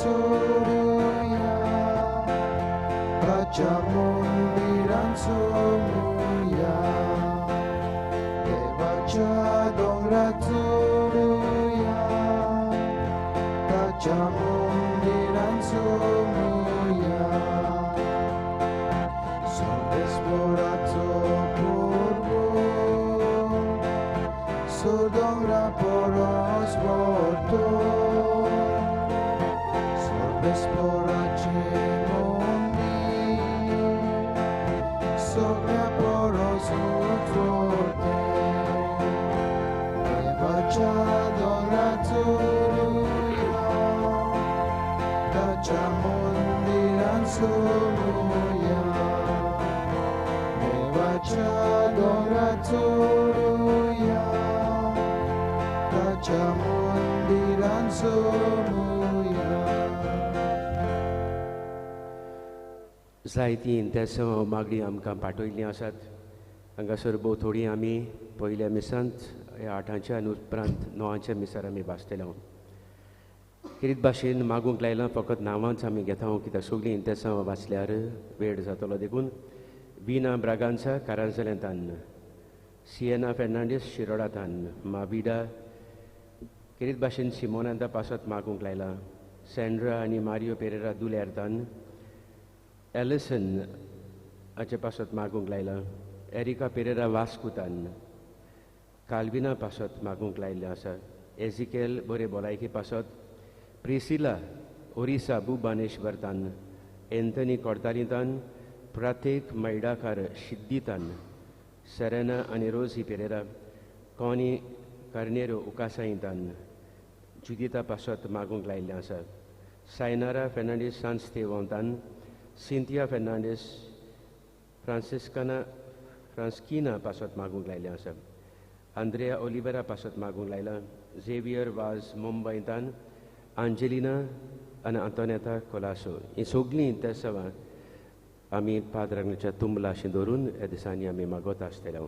चोरुया, ताच्या मंदिरान चोरुया, देवाच्या दोंगरार चोरुया, ताच्या मंदिरान चोरुया. सोबेस्पोराचो पुर्वो सो दोंगरा पोरोस पोर्तो, सोबेस्पोराचें मंदीर सगळ्या पोरोस उजळतें. देवाच्या दोंगरार चोरुया, ताच्या मंदिरान चोरुया, देवाच्या दोंगरार चोरुया, ताच्या मंदिरान चोरुया. जायतीं इंतेसांव मागणी आमकां पाठयल्लीं आसात. हांगासर भोव थोडीं आमी पयल्या मिसांत ह्या आठांच्या आनी उपरांत णवांच्या मिसार आमी भासतले. खेरीत भाशेन मागूंक लायलां, फकत नांवांच आमी घेता कित्याक सगळीं इंतेसांव वाचल्यार वेळ जातलो. देखून विना ब्रागांसा कारांजल्यांतान, सिएना फेर्नांडीस शिरोडातान, माविडा खेरीत भाशेन सिमोनांता पासत मागूंक लायलां, सँड्रा आनी मारियो पेरेरा दुल्यारतान, एलिसन हाचे पासत मागूंक लायलां, एरिका पेरेरा वास्कुतान, काल्विना पासत मागूंक लायिल्लें आसा, एजिकेल बरे भलायके पासत, प्रिसिला ओरिसा बुबानेश्वरतान, एंथनी कोडतालितान, प्रातेक मैडाकार सिद्दितान, सेरेना आनी रोजी पेरेरा, कॉनी कार्नेरो उकासाईतान, जुदिता पासत मागूंक लायिल्लें आसा, सायनारा फेर्नांडीस सांस्तेवोंतान, सिंथिया फेर्नांडीस फ्रांसिस्काना फ्रांस्किना पासत मागूंक लायिल्लें आसा, आंद्रेया ओलिवेरा पासत मागूंक लायलां, झेवियर वाज मुंबयतान, आंजेलिना आनी आंतोनेता कोलासो. हीं सगळीं इंतेसांवां आमी पाद्रांच्या तुंबलाशी दवरून ह्या दिसांनी आमी मागत आसतले.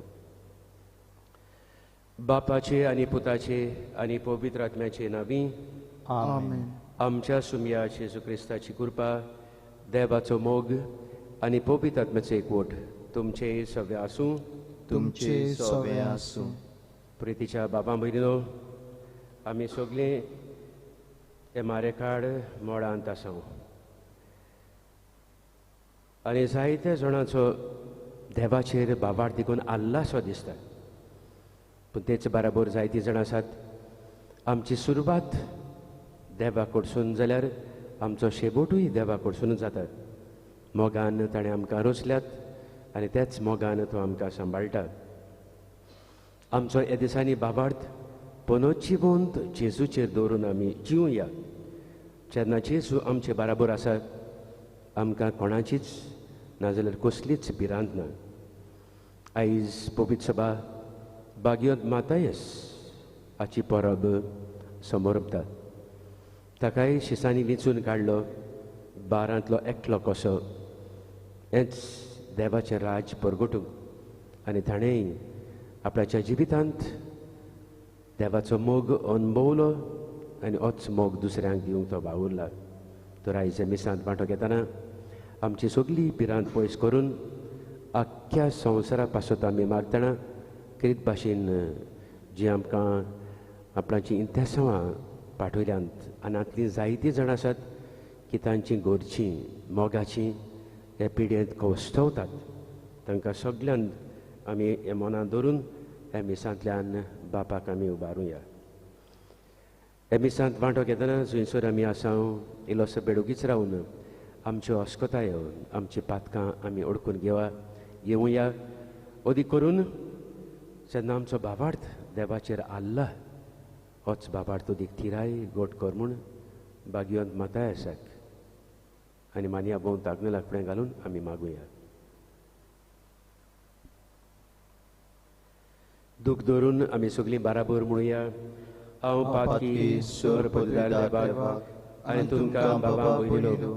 बापाचे आनी पुताचे आनी पवित्र आत्म्याचे नांवी आमेन. आमच्या सुमया जेजू क्रिस्ताची कृपा, देवाचो मोग आनी पवित्र आत्म्याचो एकवट तुमचे सगळे आसूं. तुमचे सगळे आसूं. प्रितीच्या बाबा भयणीनो, आमी सगळीं हे मारेकाड मोडांत आसा आनी जायत्या जाणांचो देवाचेर बाबार देखून आल्लासो दिसता. पूण तेच बराबर जायतीं जाणां आसात, आमची सुरवात देवा कडसून जाल्यार आमचो शेवटूय देवा कडसूनच जाता. मोगान ताणें आमकां रचल्यात आनी त्याच मोगान तो आमकां सांबाळटा. आमचो ह्या दिसांनी बाबार्थ पनोचिवंत जेजूचेर दवरून आमी जिवया. जेन्ना जेजू आमचे बराबर आसा, आमकां कोणाचीच नाजाल्यार कसलीच भिरांत ना. आयज पवित्र सभा बागियोत मातायस हाची परब समोरपता. ताकाय शिसांनी विंचून काडलो बारांतलो एकलो कसो, हेंच देवाचें राज परगटूंक आनी ताणेंय आपल्याच्या जिवितांत देवाचो मोग अणभवलो आनी होच मोग दुसऱ्यांक दिवंक तो वावुरला. तर आयज मिसांत वांटो घेतना आमची सगळी भिरांत पयस करून आख्ख्या संवसारा पासत आमी मागतना खेरीत भाशेन जी आमकां आपणाची इंतेसांवां पाठयल्यांत आनी हातलीं जायतीं जाणां आसात की तांची घरचीं मोगाचीं हे पिड्येंत कौस्तवतात, तांकां सगल्यांक आमी हे मनां धरून ह्या मिसांतल्यान बापाक आमी उबारुया. ह्या मिसांत वांटो घेतना जंयसर आमी आसा इल्लोसो बेडोगीच रावन आमच्यो अस्कतायो, आमची पातकां आमी ओडकून घेवया. अदीक करून जेन्ना आमचो भावार्थ देवाचेर आल्ला, होच भावार्थ अदीक थिराय गोट कर म्हूण बागियोंत माताय आसाक आनी मानया भोंवत आग्नेलाक फुडें घालून आमी मागुया. दूख धरून आमी सगळीं बाराबर म्हणुया, हांव पातकी सोर पदव्यार देवाक आनी तुमकां बाबा भयणीनो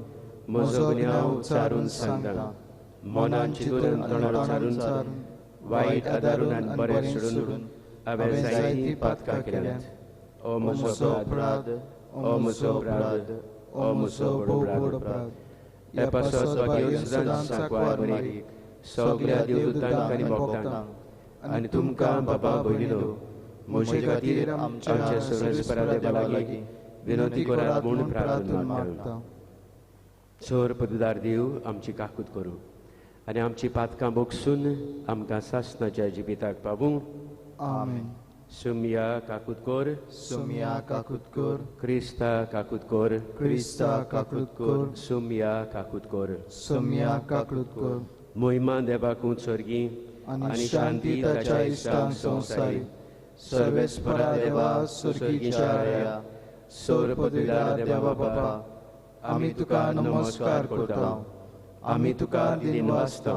म्हजो गुन्यांव उच्चारून सांगता. मनान चिंतून तोंडार उच्चारून वायट आदारून आनी बरें सोडून हांवें जायतीं पातकां केल्यांत. ओ म्हजो अपराध, ओ म्हजो अपराध, ओ म्हजो भोव अपराध. ह्या पासत भाग्यवंत सदांच सांकवार मरीक सगल्या देवदूतांक आनी भक्तांक आनी तुमकां बाबा भयणीनो म्हजे खातीर आमच्या सर्वेस्परा देवा लागीं विनंती करात म्हूण प्रार्थना मागता. सर पदवीदार देव आमची काकूत करूं आनी आमची पातकां बोगसून आमकां सासणाच्या जिविताक पावूं. आमेन. सुमया काकूत कर, सुमया काकूत कर, क्रिस्ता काकूत कर, क्रिस्ता काकूत कर, सुमया काकूत कर, सुमया काकूत कर. मोहिमा देवाकून स्वर्गी आनी शांती ताच्या इश्टांक संवसारी. सर्वेस्परा देवा स्वर्गीच्या राया, सर पदवीदार देवा बाबा, आमी तुका नमस्कार करता, आमी तुका दिनवासता.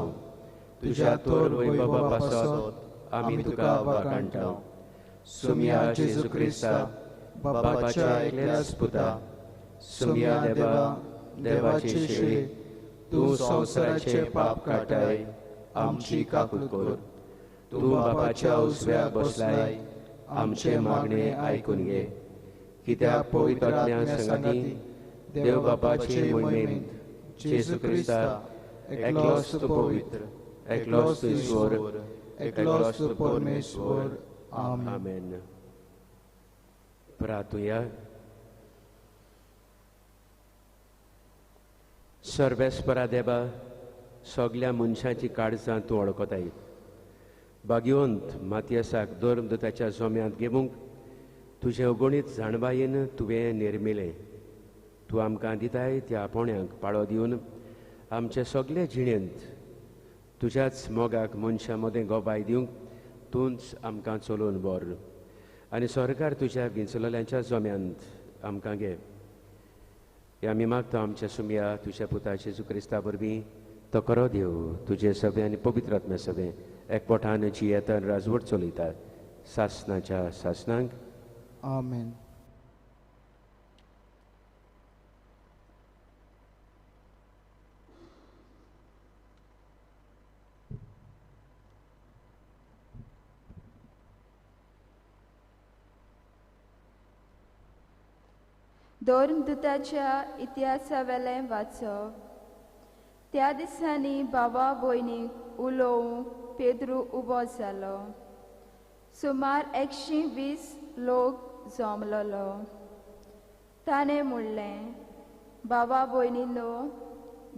तुज्या तोर वैभवा पासत आमी तुका वाखाणटा. सुमया जेजू क्रिस्ता बाबाच्या एकल्याच पुता, सुमया देवा देवाचे शेळी, तूं संवसाराचे पाप काडटाय, आमची काकूत कर. तूं बापाच्या उजव्याक बसलाय, आमचे मागणे आयकून घे. कित्याक पवित्र आत्म्या संगाती देव बापाचे मोहिमेंत जेजू क्रिस्ता एकलोच तूं पवित्र, एकलोच तूं ईश्वर, एकलोच तूं परमेश्वर. आमेन. प्रार्थुया. सर्वेस्परा देवा, सगल्या मनशाची काळजां तूं वळखताय. भाग्यवंत मातयेसाक धर्मदूताच्या जोम्यांत घेवंक तुजें अगणीत जाणवायेन तुवें निर्मिलें. तूं आमकां दिताय त्या आपोवण्याक पाळो दिवन आमचे सगळे जिणेंत तुज्याच मोगाक मनशां मदें गोबाय दिवंक तूंच आमकां चलोवन व्हर आनी सरकार तुज्या विंचलल्यांच्या जोम्यांत आमकां घे. हे आमी मागता आमच्या सुमया तुज्या पुता जेजू क्रिस्ता वरवीं. तो खरो देव तुजे सभे आनी पवित्र आत्म्या सभे एकवटान जियेता राजवट चलयता सासनाच्या सासनांक. आमेन. धर्मदूताच्या इतिहासावेलें वाचप. त्या दिसांनी बाबा भयणीक उलोवंक पेद्रू उबो जालो. सुमार 120 लोक जमलोलो. ताणें म्हणलें, बाबा भयणीनो,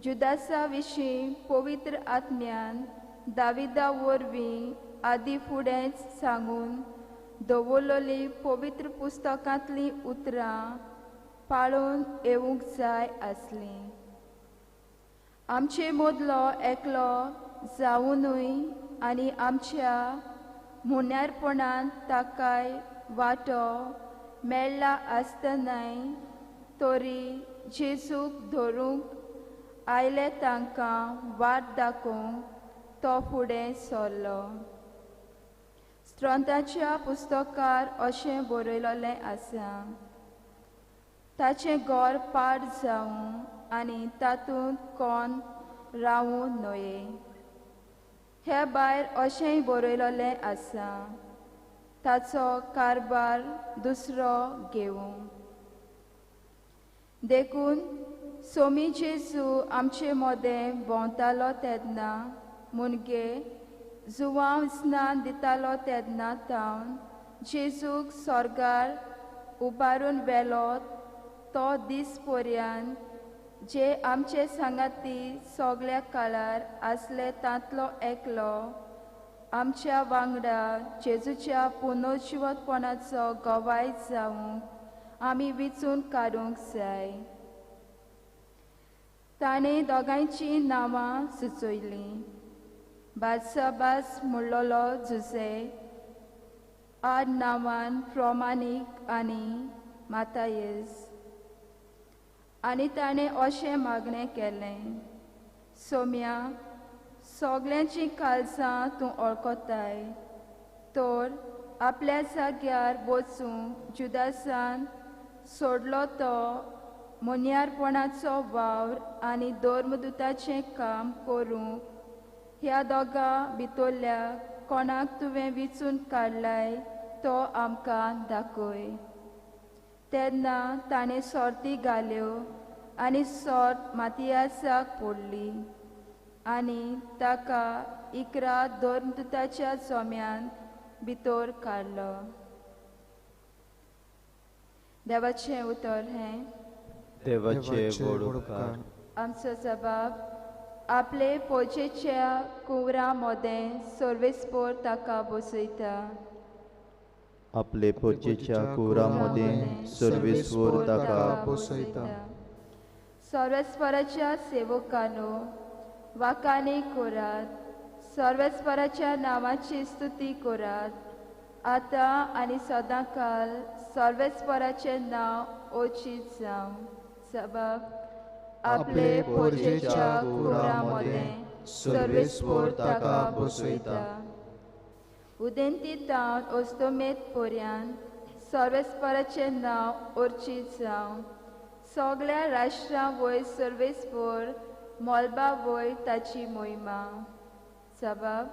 जुदासा विशीं पवित्र आत्म्यान दाविदा वरवीं आदी फुडेंच सांगून दवरलेली पवित्र पुस्तकांतलीं उतरां पाळून येवंक जाय आसलीं. आमचे मदलो एकलो जावनूय आनी आमच्या मुन्यारपणान ताकाय वांटो मेळ्ळा आसतनाय तरी जेजूक धरूंक आयले तांकां वाट दाखोवंक तो फुडें सरलो. स्त्रोताच्या पुस्तकार अशें बरयलेलें आसा, ताचें घर पाड जावं आनी तातूंत कोण रावूं न्हय. हे भायर अशेंय बरयलेलें आसा, ताचो कारभार दुसरो घेवं. देखून सोमी जेजू आमचे मदें भोंवतालो तेन्ना, मुणगे जुवांव स्नान दितालो तेन्ना तावन जेजूक स्वर्गार उबारून व्हेलो तो दीस पर्यंत जे आमचे सांगाती सगल्या काळार आसले तांतलो एकलो आमच्या वांगडा जेजूच्या पुनर्जिवतपणाचो गवाय जावंक आमी विचून काडूंक जाय. ताणें दोगांयचीं नांवां सुचयलीं, बादसाबास म्हणलोलो जुजे आड नांवान प्रमाणीक आनी मातायेस. आनी ताणें अशें मागणें केलें, सोम्या, सगल्यांचीं काळजां तूं वळखताय, तर आपल्या जाग्यार वचूंक जुदासान सोडलो तो मुन्यारपणाचो वावर आनी धर्मदूताचें काम करूंक ह्या दोगां भितरल्या कोणाक तुवें विचून काडलाय तो आमकां दाखय. तेन्ना ताणें सोर्ती घाल्यो आनी सोट मातियासाक पडली आनी ताका 11 धर्मदूताच्या जोम्यान भितर काडलो. देवाचें उतर हें. देवाचे व्हड उपकार. आमचो जबाब आपले पोजेच्या कुंवरा मोदें सर्वेस्पोर ताका बसयता. आपले पोजेच्या कुंवरा मोदें सर्वेस्पोर ताका बसयता. सर्वेस्पराच्या सेवकानो वाकाने करात, सर्वेस्पराच्या नांवाची स्तुती करात. आतां आनी सदांकाल सर्वेस्पराचें नांव ओचीत जावं. सबब आपले पोजेच्या कुंवरा मोदें सर्वेस्पोर ताका बसयता. उदेंती तावन अस्तमेत पर्यंत सर्वेस्पराचें नांव अर्चीत जावं. सगळ्या राष्ट्रां वयर सर्वेस्पोर मोलबा वयर ताची मोहिमा. सबब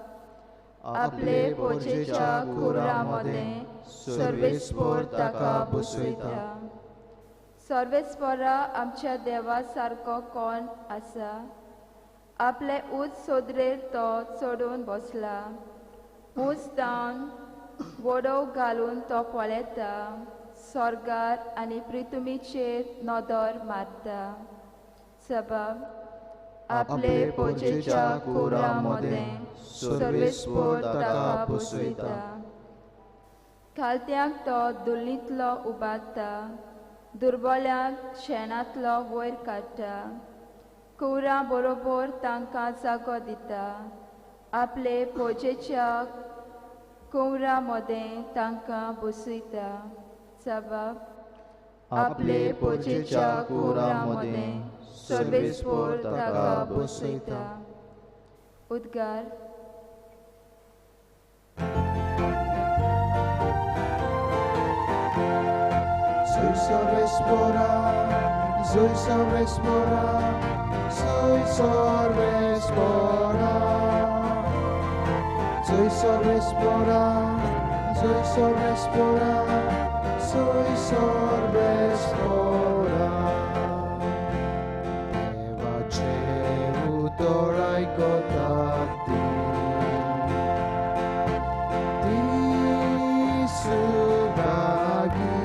आपले पोजेच्या कुंवरा मोदें सर्वेस्पोर ताका बसयता. सर्वेस्पोरा आमच्या देवा सारको कोण आसा? आपले ऊंच सोदरेर तो चडून बसला. ऊंच जावन वडोव घालून तो पळयता. स्वर्गार आनी पृथ्वीचेर नदर मारता. सबब आपले पोजेच्या कुंवरा मोदें सर्वेस्पोर ताका बसयता. खालत्यांक तो धुल्लींतलो उबारता, दुर्बल्यांक शेणांतलो वयर काडटा. कुंवरां बरोबर तांकां जागो दिता. आपले पोजेच्या कुंवरा मोदें तांकां बसयता. सबब आपले पोजेच्या कुंवरा मोदें सर्वेस्पोर ताका बसयता. उद्गार. Soy Sorvespora, soy Sorvespora, soy Sorvespora. Soy Sorvespora, soy Sorvespora, soy Sorvespora. Devache utorai kotati Tisubagi.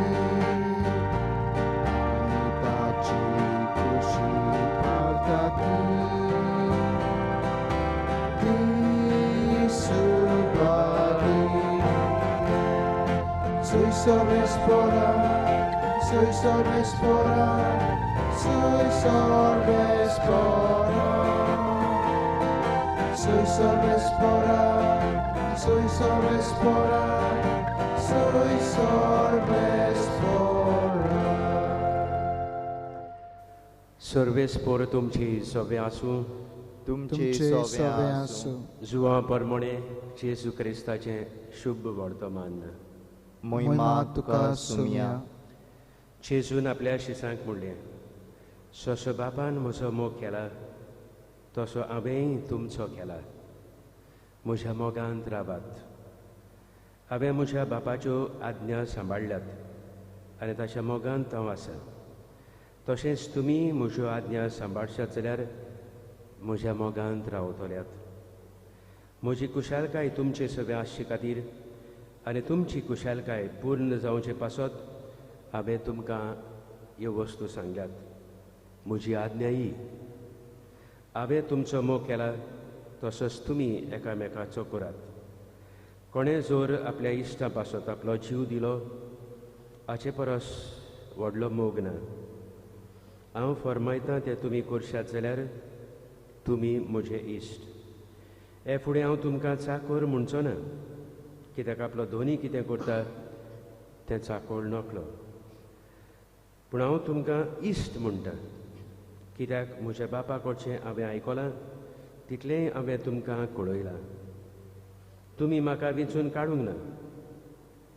Soy Sorvespora, soy Sorvespora, soy Sorvespora. Soy Sorvespora, soy Sorvespora, soy Sorvespora. सर्वेस्पोर तुमची सोबे आसूं. तुमचे सोबे आसूं. जुवां परमणे जेजू क्रिस्ताचें शुभ वर्तमान. मोहिमा तुका सुमया. जेजून आपल्या शिसांक म्हणलें, जसो बापान म्हजो मोग केला तसो हांवेंय तुमचो केला. म्हज्या मोगांत रावात. हांवें म्हज्या बापाच्यो आज्ञा सांबाळ्ळ्यात आनी ताच्या मोगांत हांव आसा. तशेंच तुमी म्हज्यो आज्ञा सांबाळशात जाल्यार म्हज्या मोगांत रावतल्यात. म्हजी कुशालकाय तुमचे सगळे आसचे खातीर आनी तुमची कुशालकाय पूर्ण जावचे पासत हांवें तुमकां ह्यो वस्तू सांगल्यात. म्हजी आज्ञा ही, हांवें तुमचो मोग केला तसोच तुमी एकामेकाचो करात. कोणें जर आपल्या इश्टा पासत आपलो जीव दिलो हाचे परस व्हडलो मोग ना. हांव फर्मायतां तें तुमी करशात जाल्यार तुमी म्हजे इश्ट. हे फुडें हांव तुमकां चाकोर म्हणचो ना, कित्याक आपलो धोनी कितें करता तें चाकोर नकलो. पूण हांव तुमकां इश्ट म्हणटा, कित्याक म्हज्या बापा कडचें हांवें आयकलां तितलेंय हांवें तुमकां कळयलां. तुमी म्हाका विंचून काडूंक ना,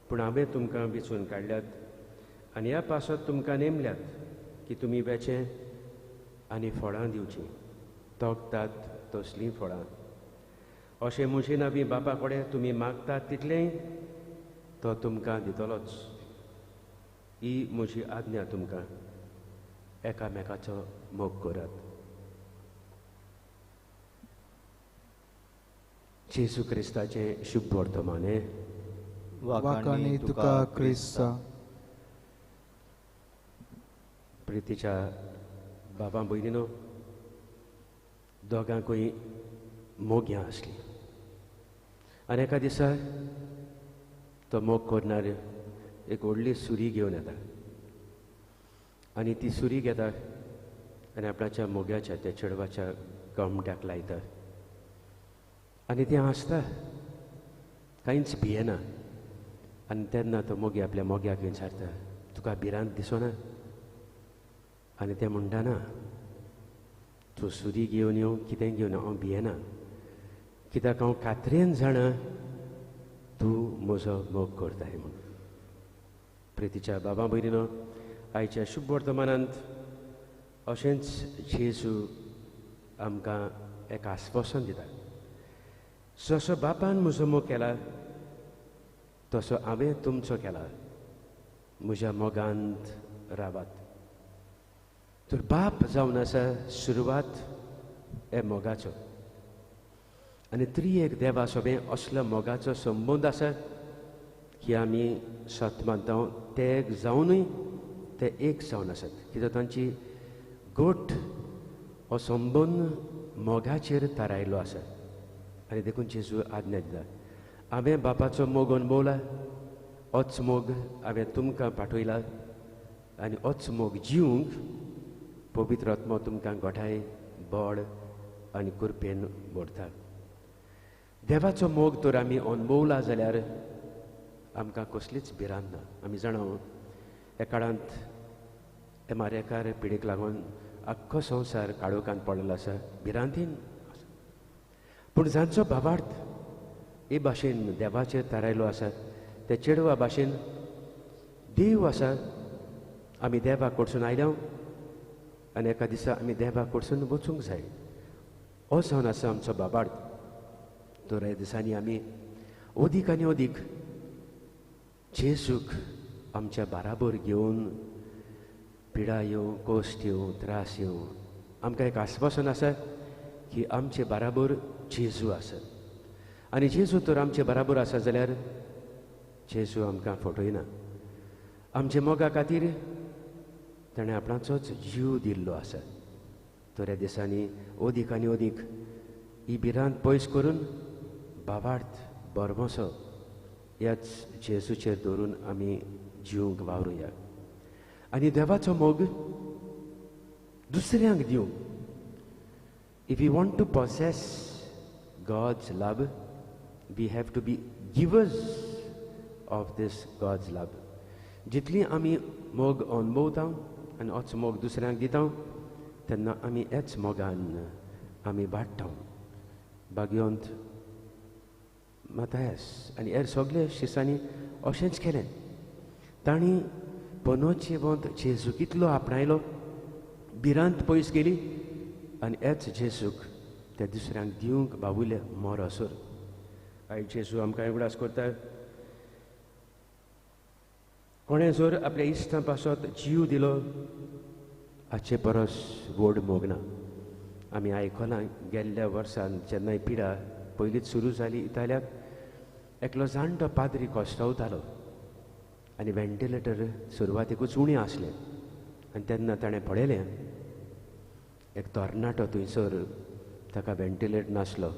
पूण हांवें तुमकां विंचून काडल्यात आनी ह्या पासत तुमकां नेमल्यात की तुमी वेचें आनी फळां दिवचीं, तोखतात तसलीं फळां. अशें म्हजे नवी बापा कडेन तुमी मागतात तितलेंय तो तुमकां दितलोच. ही म्हजी आज्ञा तुमकां, एकामेकाचो मोग करात. जेजू क्रिस्ताचें शुभ वर्तमान. वाखाणी तुका क्रिस्ता. प्रितीच्या बाबा भयणीनो, दोगांकूय मोग्यां आसली आनी एका दिसा तो मोग करणार एक व्हडली सुरी घेवन येता आनी ती सुरी घेता आनी आपणाच्या मोग्याच्या त्या चेडवाच्या कमट्याक लायता आनी तें हांसता, कांयच भियेना. आनी तेन्ना तो मोगी आपल्या मोग्याक विचारता, तुका भिरांत दिसना? आनी तें म्हणटा, ना, तूं सुरी घेवन येवं कितें घेवन हांव भियेना, कित्याक हांव खात्रेन जाणा तूं म्हजो मोग करताय म्हूण. प्रितीच्या बाबा भयणीनो, आयच्या शुभ वर्तमानांत अशेंच जेजू आमकां एक आस्वासन दिता. जसो बापान म्हजो मोग केला तसो हांवें तुमचो केला, म्हज्या मोगांत रावात. तर बाप जावन आसा सुरवात हे मोगाचो आनी त्रिएक देवा सोबें असलो मोगाचो संबंद आसा की आमी सत मानता ते एक जावनूय ते एक जावन आसात, कित्याक तांची गोठ हो संबंद मोगाचेर थारायल्लो आसा. आनी देखून जेजू आज्ञा दिता, हांवें बापाचो मोग अणभवला, होच मोग हांवें तुमकां पाठयला आनी होच मोग जिवंक पवित्र आत्मो तुमकां गोठाय, बळ आनी कृपेन भरता. देवाचो मोग तर आमी अणभवला जाल्यार आमकां कसलीच भिरांत ना. आमी जाणा ह्या काळांत हे मारेकार पिडीक लागून आख्खो संवसार काळोखांत पडलेलो आसा, भिरांतीन आसा. पूण जांचो भावार्थ हे भाशेन देवाचेर थारायलो आसा, त्या चेडवा भाशेन देव आसा, आमी देवा कडसून आयल्या आनी एका दिसा आमी देवा कडसून वचूंक जाय, हो जावन आसा आमचो भावार्थ. तर ह्या दिसांनी आमी अदीक आनी अदीक जेजूक आमच्या बाराबर घेवन पिडा येवं, कश्ट येवं, त्रास येवं, आमकां एक आस्वासन आसा की आमचे बाराबर जेजू आसा. आनी जेजू तर आमचे बाराबर आसा जाल्यार जेजू आमकां फटयना. आमचे मोगा खातीर ताणें आपणाचोच जीव दिल्लो आसा. तर ह्या दिसांनी अदीक आनी अदीक ही भिरांत पयस करून भावार्थ भरवंसो ह्याच जेजूचेर दवरून आमी जिवंक वावरुया आनी देवाचो मोग दुसऱ्यांक दिवंक. If you want to possess God's love, we have to be givers of this God's love. जितली आमी मोग अणभवता आनी होच मोग दुसऱ्यांक दिता तेन्ना आमी हेच मोगान आमी वाडटा. भाग्यवंत मातायस आनी हेर सगळे शिसांनी अशेंच केलें. तांणी पनोचेवंत जेजू कितलो आपणायलो, भिरांत पयस गेली आनी हेच जेजूक त्या दुसऱ्यांक दिवंक बाबुले मोरसर. आयज जेजू आमकां उगडास करता, कोणें जर आपल्या इश्टां पासत जीव दिलो हाचे परस व्हड मोग ना. आमी आयकलां गेल्ल्या वर्सान जेन्ना पिडा पयलींच सुरू जाली इतालियाक, एकलो जाणटो पाद्री कोश्टावतालो आनी व्हेंटिलेटर सुरवातेकूच उणें आसलें आनी तेन्ना ताणें पळयलें एक तरणाटो थंयसर, ताका व्हेंटिलेटर नासलो,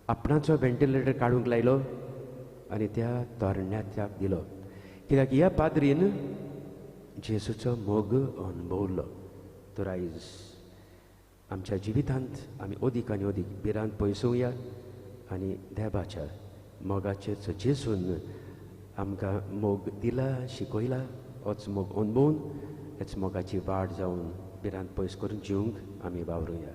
आपणाचो व्हेंटिलेटर काडूंक लायलो आनी त्या तरणाट्याक दिलो, कित्याक ह्या पाद्रीन जेजूचो मोग अणभवलो. तर आयज आमच्या जिवितांत आमी अदीक आनी अदीक भिरांत पयसोवया आनी देवाच्या मोगाचेर जेजून आमकां मोग दिला, शिकयला, होच मोग अणभवून हेच मोगाची वाड जावन भिरांत पयस करून जिवंक आमी वावरुया.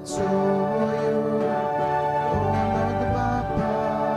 Kalvaraçoyu, onod bapa.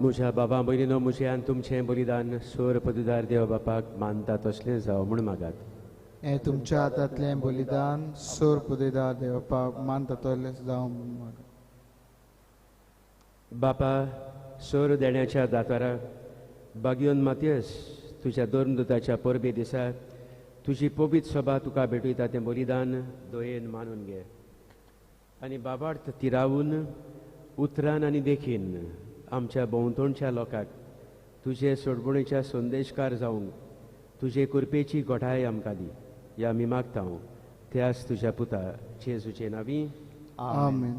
म्हज्या बाबा भयणीनो, म्हजें आनी तुमचें बलिदान सोर पदवीदार देव बापाक मानता तसलें जावं म्हूण मागात. हें तुमच्या हातांतलें बलिदान सोर पदवीदार देव बापाक मानता तसलें जावं म्हूण मागात. बापा, सोर देण्याच्या दातारा बागियोन मातियस तुज्या धर्मदूताच्या परबे दिसा तुजी पवित्र सभा तुका भेटयता तें बलिदान दयेन मानून घे आनी बाबार्थ तिरावून उतरान आनी देखीन आमच्या भोंवतणच्या लोकांक तुजे सोडवणेच्या संदेशकार जावंक तुजे कृपेची घटाय आमकां दी. ह्या आमी मागता त्याच तुज्या पुता जेजूचे नांवी. आमेन.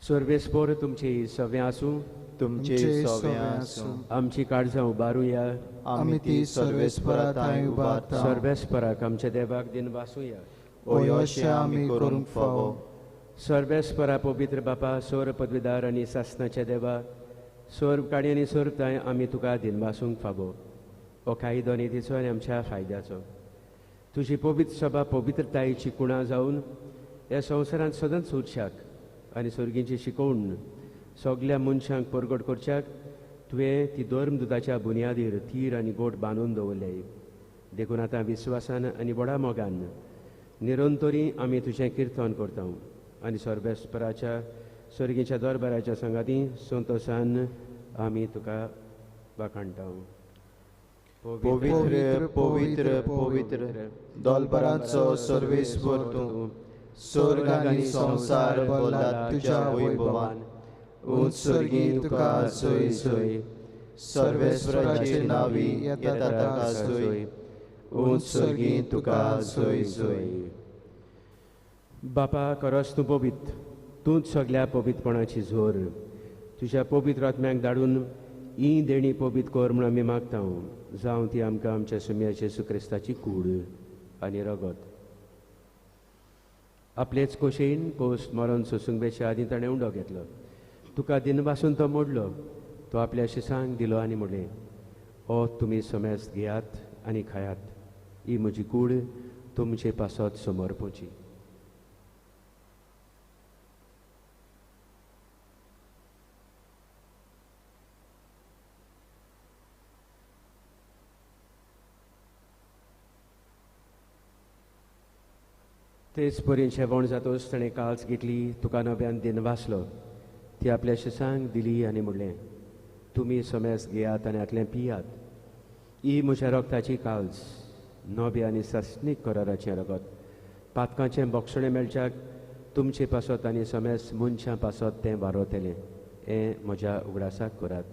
सर्वेस्पोर तुमचे सवे आसूं. तुमचे सवे आसूं. आमची काळजां उबारुया. आमी ती सर्वेस्परा थांय उबारता. सर्वेस्पराक आमच्या देवाक दिन वासूया. अशें आमी करूंक फावो. सर्वेस्परा पवित्र बापा, सोर पदवीदार आनी सासनाच्या देवा, सोर काणी आनी सोरताय आमी तुका दिन वासूंक फावो. हो कायदो नितीचो आनी आमच्या फायद्याचो. तुजी पवित्र सभा पवित्रतायेची कुणां जावन ह्या संवसारांत सदांच उरशाक आनी सर्गींची शिकोवण सगल्या मनशांक परगट करच्याक तुवें ती धर्मदूताच्या बुन्यादीर तीर आनी गोट बांदून दवरले. देखून आतां विस्वासान आनी व्हडा मोगान निरंतरी आमी तुजें किर्तन करता आनी सर्वेस्पराच्या सर्गीच्या दरबाराच्या संगाती संतोशान आमी तुका वाखाणटा. पवित्र पवित्र पवित्र दोलबराचो सर्वेस्पर तूं, स्वर्ग आनी संवसार भरला तुज्या वैभवान. उंच स्वर्गी तुका जय जय. सर्वेस्पराचे नांवी येता ताका जय. उंच स्वर्गी तुका जय जय. बापा, खरोच तूं पवित्र, तूंच सगल्या पवित्रपणाची जोर. तुज्या पवित्र आत्म्याक धाडून ही देणी पवित्र कर म्हूण आमी मागता. जावं ती आमकां आमच्या सुम्या जेजू क्रिस्ताची कूड आनी रगत. आपलेच कोशेन कोस मरण सोसूंक बेच्या आदीं ताणें उंडो घेतलो. तुका दिनवासून तो मोडलो. तो आपल्या शिसांक दिलो आनी म्हणलें, ओ तुमी समेस्त घेयात आनी खायात. ही म्हजी कूड तुमचे पासत समर्पोची. तेच परीन शेवण जातोच ताणें काल्स घेतली, तुका नव्यान दिनवासलो, ती आपल्या शिसांक दिली आनी म्हणलें, तुमी समेस्त घेयात आनी हातलें पियात. ही म्हज्या रगताची काल्स, नव्या आनी सासणीक कराराचें रगत. पातकांचें बक्षणें मेळच्याक तुमचे पासत आनी समेस्त मनशां पासत तें वारोतलें. हें म्हज्या उगडासाक करात.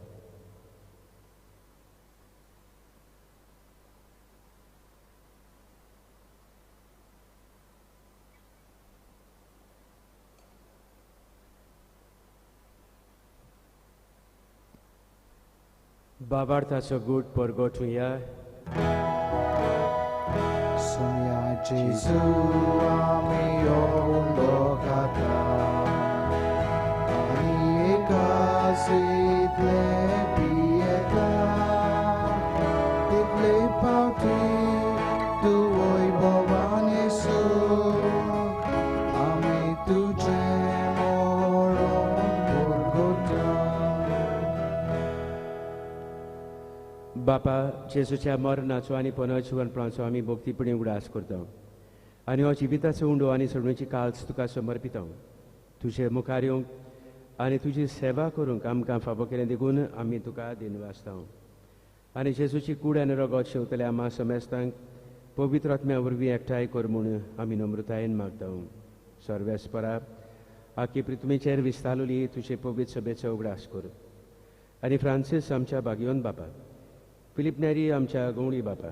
बाबार्थाचो गूट परगटुया. सुया जेजू आमी उंडो खाता आनी एकाच इतलें पियेता. तितले पावटी तूं वैभवान येसू, आमी तुजें मरण परगटा. बापा, जेजूच्या मरणाचो आनी पुनर्जिवनपणाचो आमी भक्तीपणी उगडास करता आनी हो जिविताचो उंडो आनी सोडणेची काल्स तुका समर्पिता. तुजे मुखार येवंक आनी तुजी सेवा करूंक आमकां फावो केलें देखून आमी तुका दिनवासता. आनी जेजूची कूड आनी रगत शेवतल्या आमा समेस्तांक पवित्र आत्म्या वरवीं एकठांय कर म्हूण आमी नम्रतायेन मागता. सर्वेस्परा, आखी पृथ्वीचेर विस्तारली तुजे पवित्र सभेचो उगडास कर आनी फ्रांसीस आमच्या बागियोन बापा, फिलीप नेरी आमच्या गवळी बापा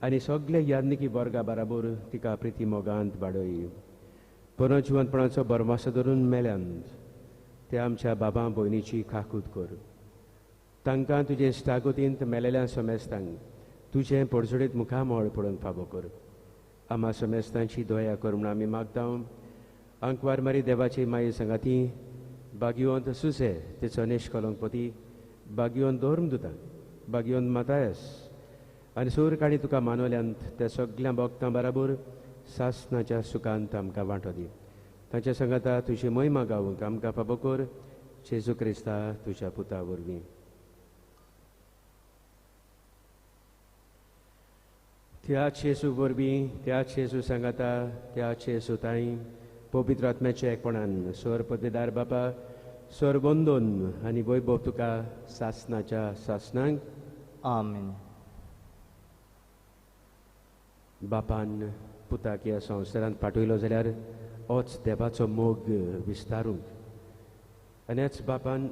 आनी सगळे याज्ञिकी वर्गा बराबर तिका प्रिती मोगांत वाडय. पुनर्जिवनपणाचो भरमासो धरून मेल्यान ते आमच्या बाबा भयणीची खाकूत कर. तांकां तुजे इश्टागतींत मेलेल्या समेस्तांक तुजें पडझडीत मुखामळ पळोवंक फावो कर. आमा समेस्तांची दया कर म्हूण आमी मागता. आंकवार मारी देवाची माई सांगाती बागियोंत सुसे तेचो निश्कलंकपती, बागियोन धर्मदूता, बागियोन मातायस आनी सूर काणी तुका मानवल्यांत त्या सगल्या भक्तां बराबर सासनाच्या सुखांत आमकां वांटो दी. तांच्या सांगाता तुजी महिमा गावंक आमकां फावो कर, जेजू क्रिस्ता तुज्या पुता वरवीं. त्याच जेजू वरवीं, त्याच जेजू सांगाता, त्याच जेजू ताई पवित्र आत्म्याच्या एकपणान स्वर पदवीदार बापा स्वर बंदून आनी वैभव तुका सासनाच्या सासनांक. आमेन. बापान पुताक ह्या संवसारांत पाठयलो जाल्यार होच देवाचो मोग विस्तारूंक, आनी ह्याच बापान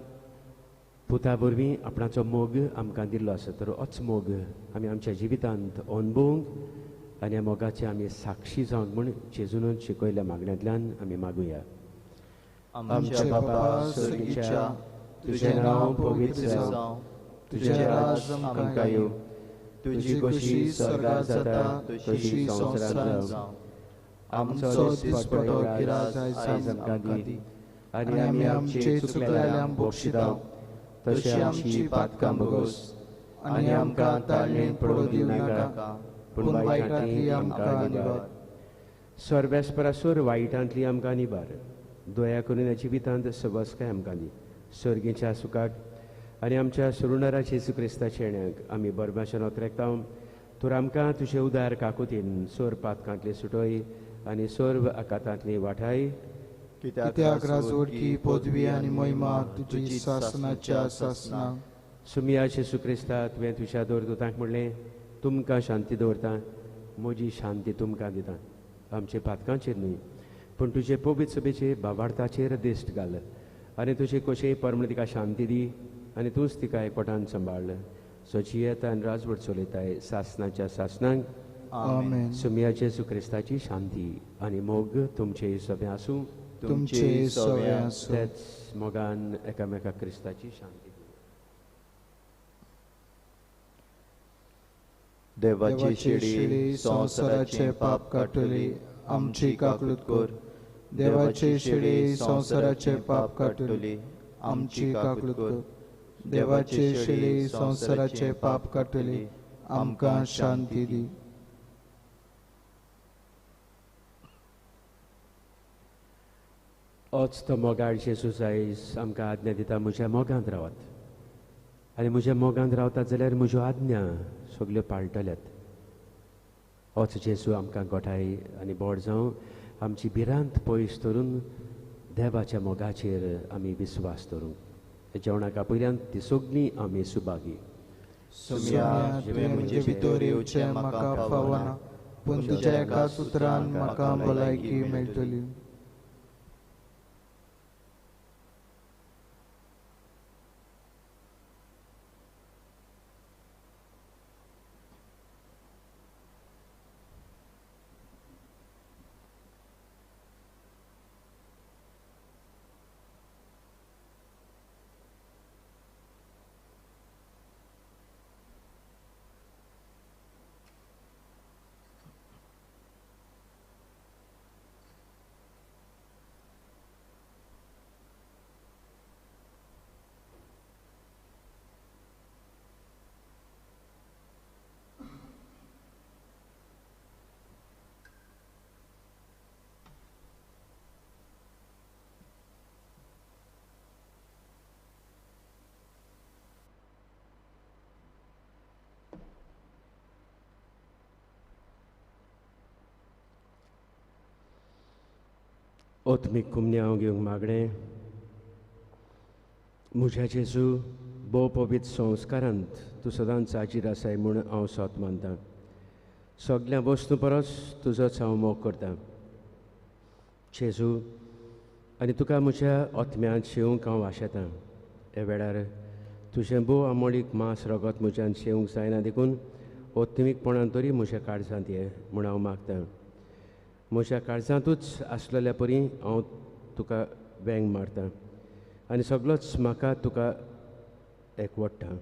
पुता वरवीं आपणाचो मोग आमकां दिल्लो आसा, तर होच मोग आमी आमच्या जिवितांत अणभवूंक आनी ह्या मोगाचे आमी साक्षी जावंक म्हूण जेजूनच शिकयल्ल्या मागण्यांतल्यान आमी मागुया. आमच्या बापा स्वर्गीच्या, तुझें नांव पवित्र जावं, तुझें राज आमकां येवं, तुजी खोशी स्वर्गार जाता तशी संवसारांत जावं. आमचो दिसपटो गिरास आयज आमकां दी, आनी आमी आमचे चुकलेल्यांक बक्षिता तशी आमची पातकां भोगोस, आनी आमकां ताळणेंत पडूं दिवं नाका, पूण वायटांतली आमकां निवार. सर्वेस्परासूर वायटांतली आमकां निवार. दया करून ह्या जिवितांत सवसकाय आमकां दी. सर्गीच्या सुखाक आनी आमच्या सुरुणारा जेजू क्रिस्ताच्या येण्याक आमी बरभाशेन ओतरेकता. तर आमकां तुजे उदार काकुतीन सोर पातकांतली सुटय आनी सर्व आकातांतली वाठाय. कित्याक राजवटकी पदवी आनी महिमा तुजी सासनाच्या सासना. सुमिया जेजू क्रिस्ता, तुवें तुज्या दवरदूतांक म्हणलें, तुमकां शांती दवरता, म्हजी शांती तुमकां दिता. आमचे पातकांचेर न्हय पूण तुजे पवित्र सभेचे भावार्थाचेर दिश्ट घाल, आनी तुजे कशें परमळ तिका शांती दी, आनी तूंच तिका एकवटान सांबाळ. सो येता आनी राजवट चलयताय सासनाच्या सासनांक. आमेन. सुमिया जेजू क्रिस्ताची शांती आनी मोग तुमचे सगळें आसूं, तुमचे सगळें आसूं. तेच मोगान एकामेका क्रिस्ताची शांती. देवाची शिडी संवसाराचे पाप काडटली, आमची काकूत कर. देवाची शिडी संवसाराचे पाप काडटली, आमची काकूत कर. देवाची शिडी संवसाराचे पाप काडटली, आमकां शांती दी. होच तो मोगाळ जेजू आयज आमकां आज्ञा दिता, म्हज्या मोगांत रावात, आनी म्हज्या मोगांत रावतात जाल्यार म्हज्यो आज्ञा सगल्यो पाळटल्यात. होच जेजू आमकां गोठाय आनी बोड जावं आमची भिरांत पयस धरून देवाच्या मोगाचेर आमी विस्वास धरूंक. जेवणाक आपयल्यान ती सगळीं आमी सुभागी. सुमिया, तुवें म्हजे भितर येवचें म्हाका फावना, पूण तुज्या एका उतरान म्हाका भलायकी मेळटली. ओतमीक कुमन्यांव घेवंक मागणें. म्हज्या जेजू, भोव पवित्र संस्कारांत तूं सदांच हाजीर आसाय म्हूण हांव सोत मानतां. सगल्या वस्तू परस तुजोच हांव मोग करतां जेजू, आनी तुका म्हज्या ओतम्यांत शेवंक हांव आशेतां. ह्या वेळार तुजें भोव आमोळीक मांस रगत म्हज्यान शेवंक जायना, देखून ओतमीकपणान तरी म्हज्या काळजांत ये म्हूण हांव मागतां. म्हज्या काळजांतूच आसलेल्या परी हांव तुका वेंग मारतां आनी सगळोच म्हाका तुका एकवडटा.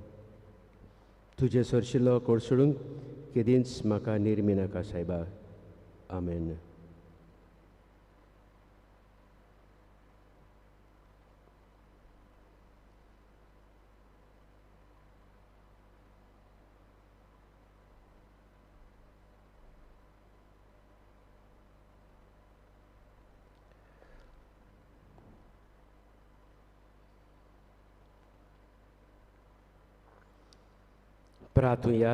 तुजें सरशिल्लो कोडसोडूंक केदींच म्हाका निर्मी नाका सायबा. आमेन. प्रार्थुया.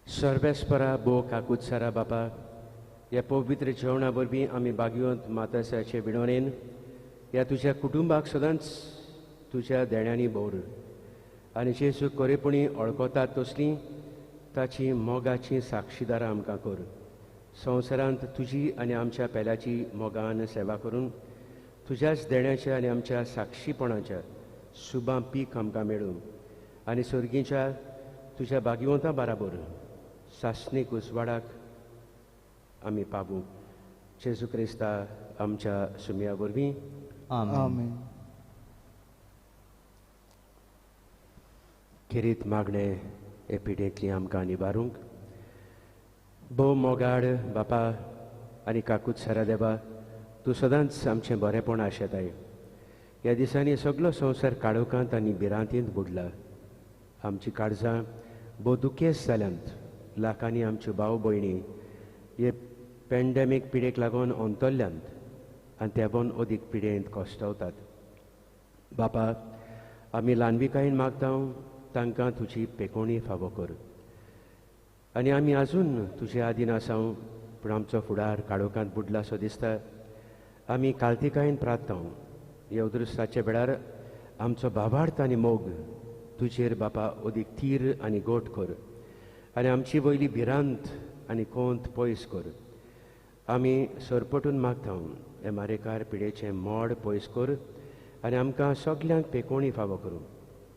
सर्वेस्परा भो काकुत्सारा बापा, ह्या पवित्र जेवणा वरवीं आमी बागयोंत मातासाचे विणोनेन ह्या तुज्या कुटुंबाक सदांच तुज्या देण्यांनी भर आनी जेजू खरेपणी वळखतात तसलीं ताची मोगाची साक्षीदारां आमकां कर. संवसारांत तुजी आनी आमच्या पेल्याची मोगान सेवा करून तुज्याच देण्याच्या आनी आमच्या साक्षीपणाच्या सुबां पीक आमकां मेळूं आनी सर्गीच्या तुज्या भाग्यवंता बराबर सासणीक उजवाडाक आमी पावूं. जेजू क्रिस्ता आमच्या सुमया वरवीं. आमेन. खेरीत मागणें हे पिडेंतली आमकां निवारूंक भोव मोगाड बापा आनी काकूत सारा देवा, तूं सदांच आमचें बरेंपण आशेताय. ह्या दिसांनी सगलो संवसार काळोखांत आनी भिरांतींत बुडला. आमची काळजां भोव दुखेस्त जाल्यांत. लाखांनी आमच्यो भाव भयणी हे पॅन्डेमीक पिडेक लागून अंतरल्यांत आनी तेबोन अदीक पिडेंत कश्टवतात. बापा, आमी ल्हानविकायेन मागता तांकां तुजी पेकोणी फावो कर आनी आमी आजून तुजे आदीन आसा, पूण आमचो फुडार काळोखांत बुडला सो दिसता. आमी काळतिकायेन प्रार्थना ह्या उदृश्टाच्या वेळार आमचो भावार्थ आनी मोग तुजेर बापा अदीक थीर आनी गोट कर आनी आमची वयली भिरांत आनी कोंत पयस कर. आमी सरपटून मागता हे मारेकार पिडेचें मोड पयस कर आनी आमकां सगल्यांक पेकोणी फावो करूं.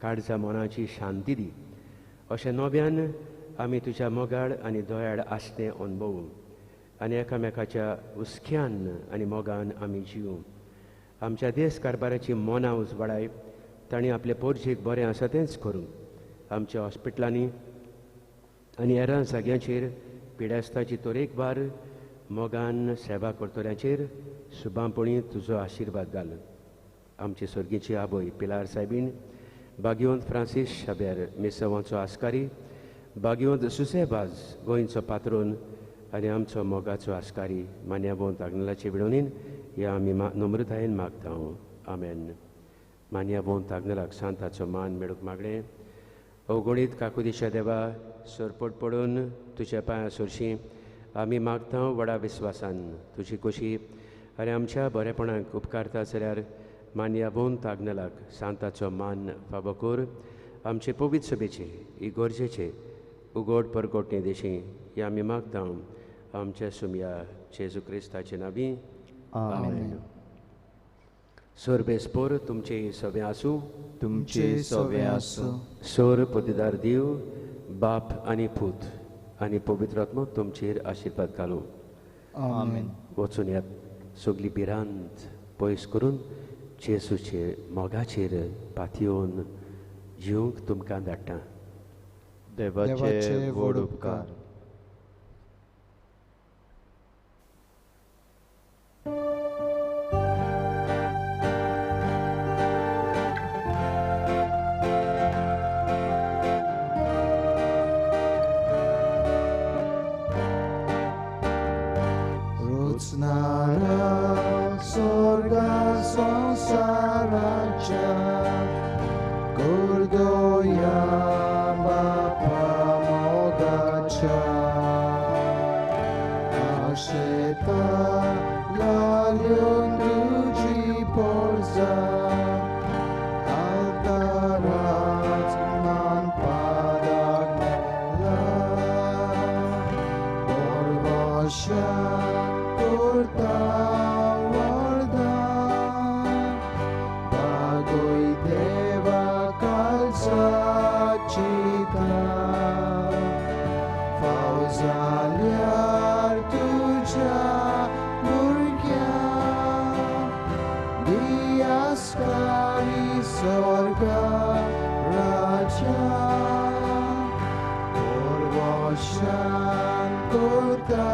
काळजा मनाची शांती दी. अशें नव्यान आमी तुज्या मोगाळ आनी दयाळ आसतें अणभवूं आनी एकामेकाच्या हुस्क्यान आनी मोगान आमी जिवूं. आमच्या देश कारभाराची मनां उजवाडाय, तांणी आपले पोरजेक बरें आसा तेंच करूं. आमच्या हॉस्पिटलांनी आनी हेरां जाग्यांचेर पिडेस्ताची तरेकवार मोगान सेवा करतल्यांचेर सुबांपणी तुजो आशिर्वाद घाल. आमची सर्गीची आवय पिलार सायबीण, बागिवंत फ्रांसीस शाब्यार मिसवांचो आस्कारी, बागिवंत सुसेबाज गोंयचो पात्रोन आनी आमचो मोगाचो आस्कारी मान्यावंत आग्नेलाचे विणोनीन ह्या आमी नम्रतायेन मागता. आमेन. मान्यावंत आग्नेलाक सांताचो मान मेळूंक मागणें. अवगुणीत काकुदिशा देवा, सरपट पडून तुज्या पांयां सरशीं आमी मागता व्हडा विस्वासान तुजी खोशी आनी आमच्या बरेपणाक उपकारता जाल्यार मान्यावंत आग्नेलाक सांताचो मान फावो कर. आमचे पवित्र सभेचे इगर्जेचे उगड परगोटणे देशी ह्या आमी मागता आमच्या सुमया जेजू क्रिस्ताचे नांवी. आमेन. सोरबेस्पोर तुमचे सवे आसूं. तुमचे सवे आसूं. सोर पतिदार देव बाप आनी पूत आनी पवित्र आत्मो तुमचेर आशिर्वाद घालूं. आमेन. वचून यात सगली भिरांत पयस करून जेजूचेर मोगाचेर पातयेवन जिवंक तुमकां धाडटा. देवाचे व्हड उपकार. Shankuta.